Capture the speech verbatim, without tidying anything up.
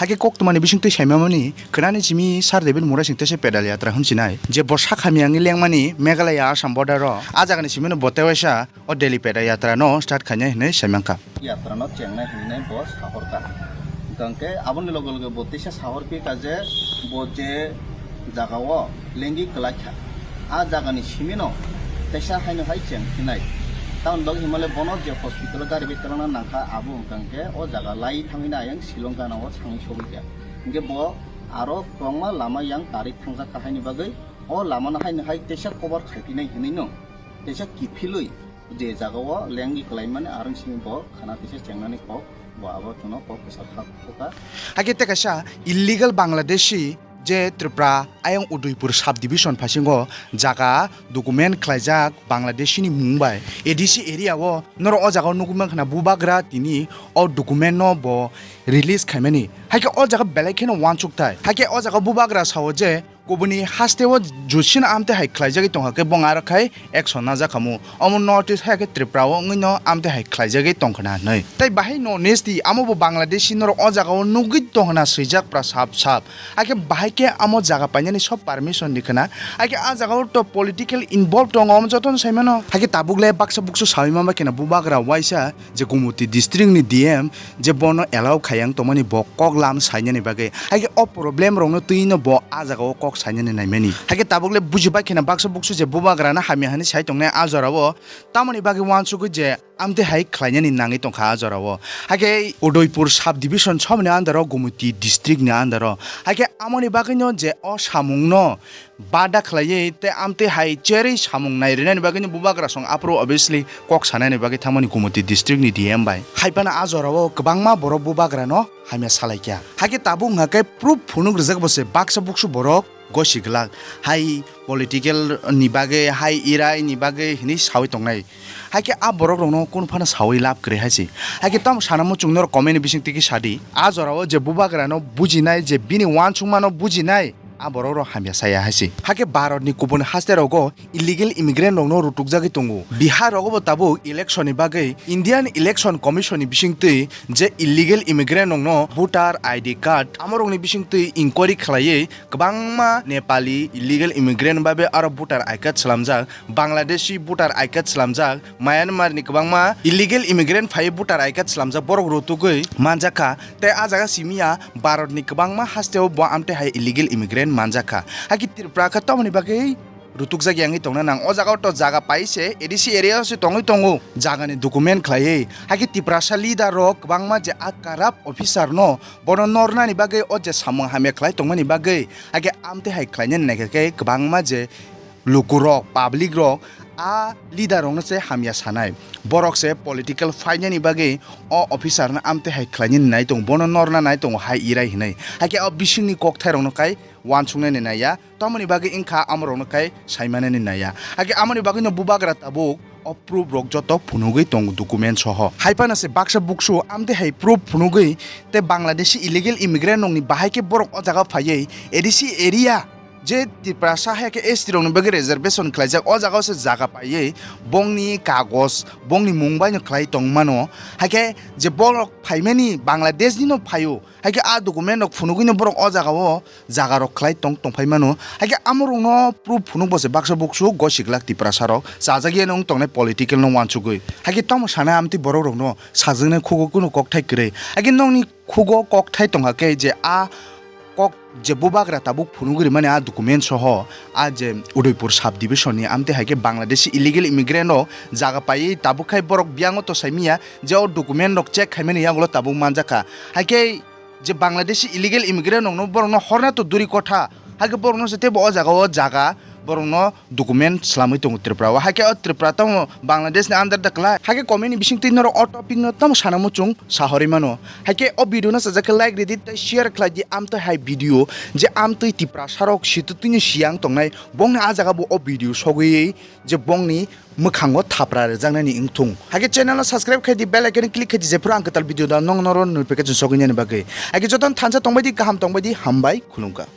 Hakhe koktwmani bisingtwi saimamani khwnani simi Sir David Murasing teisa pedal yatra hwnsinai je bo sak hamya wngwi lengmani Meghalaya Assam border o. A jagani simino bo tewaisa o Delhi pedal yatra no start khainai hwnwi saimankha. Yatra no chengnai hwnwi bo sahorkha. Hwnkhe aboni loge loge bo teisa sahorphikha je bo je jaga o lengwi kwlaikha. A jagani simino teisa haino hai cheng phinai. Tamoni bagwi hinmale bono je hospital o gari bai twlangna nangkha, abo wngkha hwnkhe o jaga lai thangwi na ayang Shillong gana o thangwi sogwi kha. Hwnkhe bo aro kwbangma lama yang tarik thangjak kha, haini bagwi o lama no haino hai teisa cover khai phinai hinwi no teisa kiphilwi je jaga o lengwi kwlaimani, arang simi bo khana teisa chengnani kok, bo abo chwngno kok kwchar kha. Hakhe tei kaisa illegal Bangladeshi je Tripura ayang Udaipur sub division phasingo jaga document khlaijak Bangladeshi ni mung bai A D C area o, norok o jaga o nugwi mankha na bubagra tini o document no bo release khaimani. Hakhe o jaga belai kheno uansuk thai. Hakhe o jaga bubagra sao je kubuni haste o jusino amtwi hai khlaijagwi tongkha khe bong aro khai action najak khamu. Omo notice hai khe Tripura o wngwi no amtwi hai khlaijagwi tongkha na hinwi. Tai bahai no nesti amo bo Bangladeshi norok o jaga o nugwi tongkha na swijak pra sap sap. Hakhe bahai khe amo jaga painani sob permission di khna. Hakhe a jaga o to political involved tongo, omo jotono saimano. Hakhe tabuk le baksa buksu sawi manbai khna bubagra waisa je Gumoti district ni D M je bono allow khayang tongmani bo kok lam sainani bagwi. Hakhe o problem rokno twi no bo a jaga o kok sainani naimani. Hakhe tabuk le bujibai khna baksa buksu je bubagra no hamya hwnwi sai tongnai a jora o. Tamoni bagwi uansugwi je amtwi hai khlainani nangwi tongkha a jora o. Hakhe Udaipur sub division somni under o Gumoti district ni under o. Hakhe amoni bagwi no je o samung no bada khlaiwi tei amtwi hai cherwi samung nai rwnani bagwi no bubagra song aphuru obviously kok sanani bagwi thangmani Gumoti district ni D M bai. Hai phano a jora o kwbangma borok bubagra no hamya salaikha. Hakhe tabuk wngkha khe proof phunuk rwjak bo se baksa buksu borok gosi glak hai political ni bagwi, hai irai ni bagwi hinwi sawi tongnai. Hakhe a borok rokno kunu phano sawi lab kwrwi hai se. Hakhe tamo sana muchung norok comment ni bising twi khe sadi. A jora o je bubagra no bujinai, je bini uansukma no bujinai, a borok rok hamya saya hai se. Hakhe Bharat ni kubun haste rogo illegal immigrant rokno rutukjagwi tongo. Bihar rogo bo tabuk election ni bagwi Indian Election Commission ni bisingtwi je illegal immigrant rokno voter I D card amorokni bisingtwi inquiry khlaiwi kwbangma Nepali illegal immigrant bai aro voter I card swlamjak, Bangladeshi voter I card swlamjak, Myanmar ni kwbangma illegal immigrant phaiwi voter I card swlamjak borok rutugwi manjakha. Tei a jaga simiya Bharat ni kwbangma hasteo bo amtwi hai illegal immigrant manjakha. Hakhe Tripura khe tamoni bagwi rutukjak yangwi tongna nang. O jaga o to jaga pai se A D C area o se tongwi tongo, jagani document khlaiwi. Hakhe Tiprasa leader rok kwbangma je a corrupt officer no bono nornani bagwi, o je samung hamya khlai tongmani bagwi, hakhe amtwi hai khlainani naikha khe kwbangma je lukurok, public rok a leader rokno se hamya sanai, borok se political phainani bagwi o officer no amtwi hai khlainani nai tongo, bono norna nai tongo hai irai hinwi. Hakhe o bisingni kokthai rokno kai uansuknani naiya. Tamoni bagwi wngkha amorokno kai saimanani naiya. Hakhe amoni bagwino bubagra tabuk o proof rok joto phunugwi tongo, document soho. Hai phano se baksa buksu amtwi hai proof phunugwi tei Bangladeshi illegal immigrant rokni bahai khe borok o jaga phaiwi A D C area je Tiprasa hai khe S T rokni bagwi reservation khlaijak, o jaga o se jaga paiwi bongni kagoj, bongni mung bai no khlai tongmano. Hai khe je borok phaimani Bangladesh ni no phaio, hai khe a document rok phunugwi no borok o jaga o jaga rok khlai tong tongphai mano. Hakhe amorokno proof phunuk bo se baksa buksu gosi glak Tiprasa rok chajak ya nung tongnai political no uansugwi. Hakhe tamo sana amtwi borok rokno sajaknai khugo kunu kokthai kwrwi. Hakhe nokni khugo kokthai tongkha khe je a kok je bubagra tabuk phunugwi rimani a document soho a je Udaipur sub division ni amtwi hai khe Bangladeshi illegal immigrant rok jaga paiwi tabuk khai borok biyango to saimiya je o document rok check khaimani yagulo tabuk manjakha. Hakhe je Bangladeshi illegal immigrant rokno borokno horna to duri kotha, hakhe borokno se teibo o jaga o jaga borokno document swlamwi tongo Tripura o, hakhe o Tripura tamo Bangladesh ni under da kwlai, hakhe comment ni bisingtwi norok o topic no tamo sana muchung sahorwi mano, hakhe o video no sajak khe like ridi tei share khlai di, amtwi hai video je amtwi Tiprasa rok situ twino siyang tongnai bongni a jaga bo o video sogwi je bongni mwkhango thapra rwjaknani wngthung. Hakhe channel o subscribe khai di, bell icon click khai di, jephru ang kwtal video da nong noro notification sogwinani bagwi. Hakhe jotono thansa tongbai di, kaham tongbai di, hambai khulumkha.